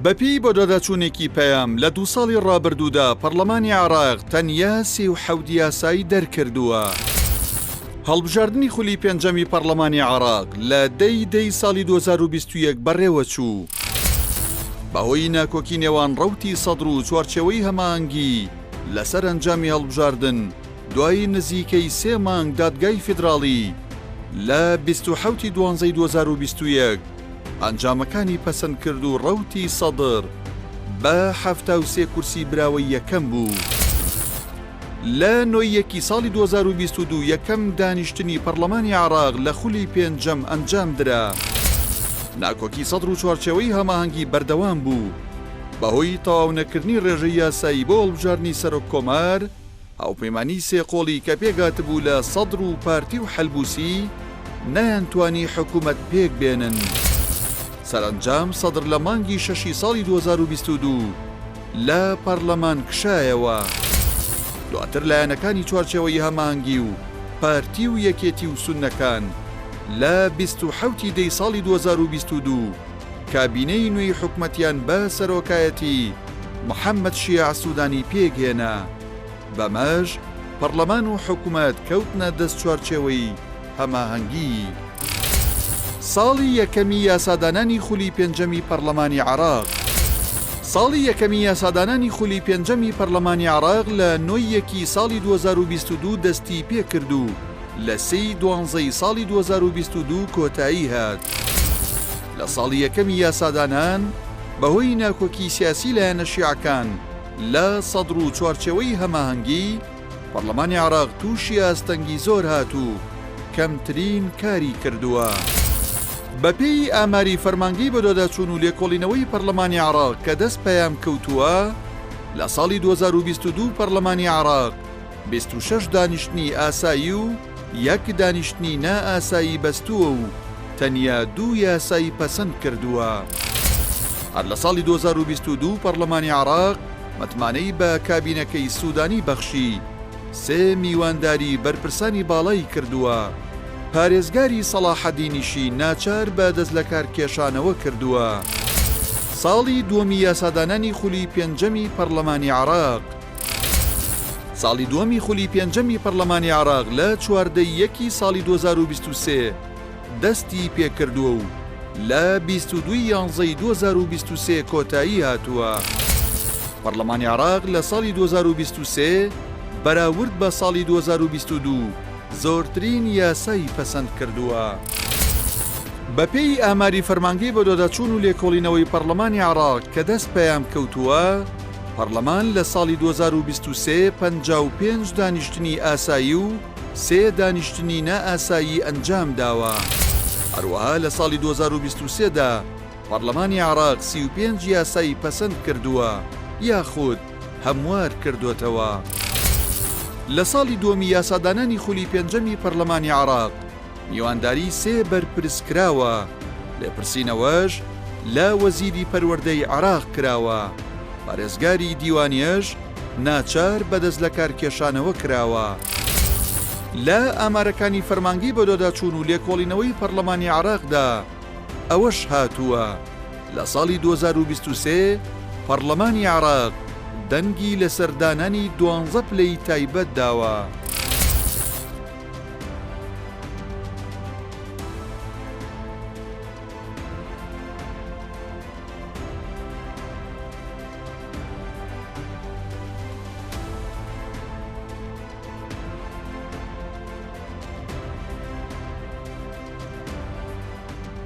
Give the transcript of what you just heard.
بەپێی بەدواداچوونێکی پەیام، لە دوو ساڵی ڕابردوودا پەڕلەمانی عێراق تەنیا 37 یاسای دەرکردووە. هەڵبژاردنی خولی پێنجەمی پەڕلەمانی عێراق لە دە ی دەی ساڵی 2021 بەڕێوەچوو. بەهۆی ناکۆکی نێوان ڕەوتی سەدر و چوارچێوەی هەماهەنگی لەسەر ئەنجامی هەڵبژاردن، دوای نزیکەی سێ مانگ دادگای فیدراڵی لە 27 ی دوانزەی 2021 ئەنجامەکانی پەسەند کرد و ڕەوتی سەدر بە 73 کورسی براوەی یەکەم بوو. لە نۆی یەکی ساڵی 2022 یەکەم دانیشتنی پەڕلەمانی عێراق لە خولی پێنجەم ئەنجامدرا. ناکۆکی سەدر و چوارچێوەی هەماهەنگی بەردەوام بوو. بەهۆی تەواونەکردنی ڕێژەی یاسایی بۆ هەڵبژاردنی سەرۆک کۆمار، هاوپەیمانیی سێقۆڵی کە پێکهاتبوو لە سەدر و پارتی و حەلبوسی، نەیانتوانی حکومەت پێکبێنن. سەرەنجام سەدر لە مانگی شەشی ساڵی 2022 لە پەرلەمان کشایەوە. دواتر لایەنەکانی چوارچێوەی هەماهەنگی و پارتی و یەکێتی و سوننەکان لە 27 ی دەی ساڵی 2022 کابینەی نوێی حکومەتیان بە سەرۆکایەتی محەمەد شیاع سودانی پێکهێنا، بەمەش پەڕلەمان و حکومەت کەوتنە دەست چوارچێوەی هەماهەنگی. ساڵی یەکەمی یاسادانانی خولی پێنجەمی پەڕلەمانی عێراق. ساڵی یەکەمی یاسادانانی خولی پێنجەمی پەرلەمانی عێراق لە نۆی یەکی ساڵی 2022 دەستی پێکرد و لە سێی دوانزەی ساڵی 2022 کۆتایی هات. لە ساڵی یەکەمی یاسادانان، بەهۆی ناکۆکی سیاسی لایەنە شیعەکان لە سەدر و چوارچێوەی هەماهەنگی، پەرلەمانی عێراق تووشی ئاستەنگی زۆر هات و کەمترین کاری کردووە. بەپێی ئاماری فەرمانگەی بەدواداچوون و لێکۆڵینەوەی پەرلەمانی عێراق کە دەست پەیام کەوتووە، لە ساڵی 2022 پەرلەمانی عێراق 26 دانیشتنی ئاسایی و یەک دانیشتنی نائاسایی بەستووە و تەنیا دوو یاسای پەسەند کردووە. هەر لە ساڵی 2022 پەرلەمانی عێراق متمانەی بە کابینەکەی سوودانی بەخشی، سێ میوانداری بەرپرسانی باڵای کردووە، پارێزگاری سەڵاحەدینیشی ناچار بە دەستلەکارکێشانەوە کردووە. ساڵی دووەمی یاسادانانی خولی پێنجەمی پەرلەمانی عێراق. ساڵی دووەمی خولی پێنجەمی پەرلەمانی عێراق لە 14 ی یەکی ساڵی 2023 دەستی پێکردووە و لە 22 ی یانزەی 2023 کۆتایی هاتووە. پەرلەمانی عێراق لە ساڵی 2023 بەراورد بە ساڵی 2022 زۆرترین یاسای پەسەند کردووە. بەپێی ئاماری فەرمانگەی بەدواداچوون و لێکۆڵینەوەی پەرلەمانی عێراق کە دەست پەیام کەوتووە، پەرلەمان لە ساڵی 2023 55 دانیشتنی ئاسایی و سێ دانیشتنی نائاسایی ئەنجام داوە. هەروەها لە ساڵی 2023 دا پەرلەمانی عێراق 35 یاسای پەسەند کردووە یاخود هەموار کردۆتەوە. لە ساڵی دووەمی یاسادانانی خولی پێنجەمی پەرلەمانی عێراق میوانداری سێ بەرپرس کراوە، لێپرسینەوەش لە وەزیری پەروەردەی عێراق کراوە، پارێزگاری دیوانیەش ناچار بە دەستلەکارکێشانەوە کراوە. لە ئامارەکانی فەرمانگەی بەدواداچوون و لێکۆڵینەوەی پەرلەمانی عێراقدا ئەوەش هاتووە، لە ساڵی 2023 پەرلەمانی عێراق دەنگی لەسەر دانانی دوانزە پلەی تایبەت داوە.